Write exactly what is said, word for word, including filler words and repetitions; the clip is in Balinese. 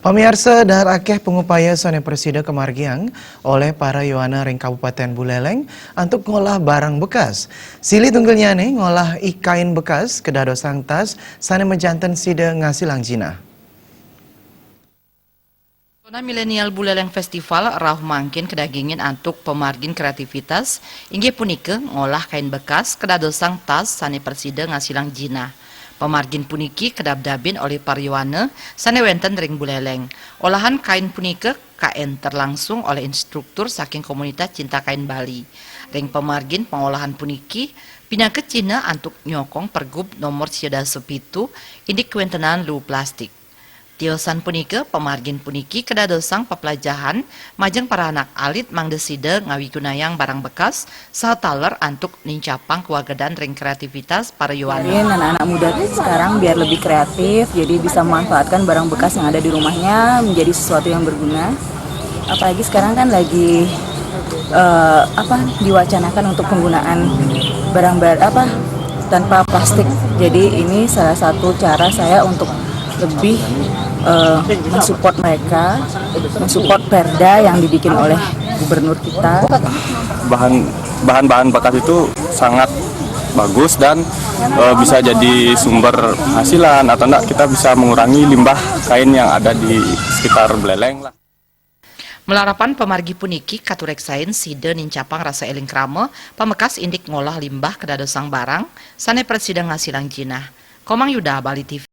Pamiarsa, dahar akéh pangupaya sané prasida kamargiang olih para yowana ring Kabupatén Buleleng antuk ngolah barang bekas. Silih tunggilnyané ngolah i kain bekas kadadosang tas sané majanten sida ngasilang jinah. Pesona Milenial Buleleng Festival rauh mangkin kadagingin antuk pamargin kreativitas, inggih punika ngolah kain bekas kadadosang tas sané prasida ngasilang jinah. Pamargin puniki kadabdabin olih para yowana sané wénten ring Buleleng. Olahan kain punika kaénter langsung olih instruktur saking komunitas Cinta Kain Bali. Ring pamargin pangolahan puniki pinaka cihna antuk nyokong pergub nomor sia dasa pitu indik kawéntenan luh plastik. Tiosan punika, pamargin puniki kadadosang paplajahan majeng para anak alit mangda sida ngawigunayang barang bekas saha taler antuk nincapang kawagedan ring kreativitas para yowana. Ajarin anak-anak muda sekarang biar lebih kreatif, jadi bisa memanfaatkan barang bekas yang ada di rumahnya menjadi sesuatu yang berguna. Apalagi sekarang kan lagi eh, apa, diwacanakan untuk penggunaan barang bar apa, tanpa plastik. Jadi ini salah satu cara saya untuk lebih eh, mensupport mereka, mensupport perda yang dibikin oleh gubernur kita. Bahan bahan-bahan bekas itu sangat bagus dan eh, bisa jadi sumber penghasilan, atau enggak, kita bisa mengurangi limbah kain yang ada di sekitar Buleleng lah. Malarapan pamargi puniki katureksain sida nincapang rasa éling krama pamekas indik ngolah limbah kadadosang barang sané prasida ngasilang jinah. Komang Yuda, Bali T V.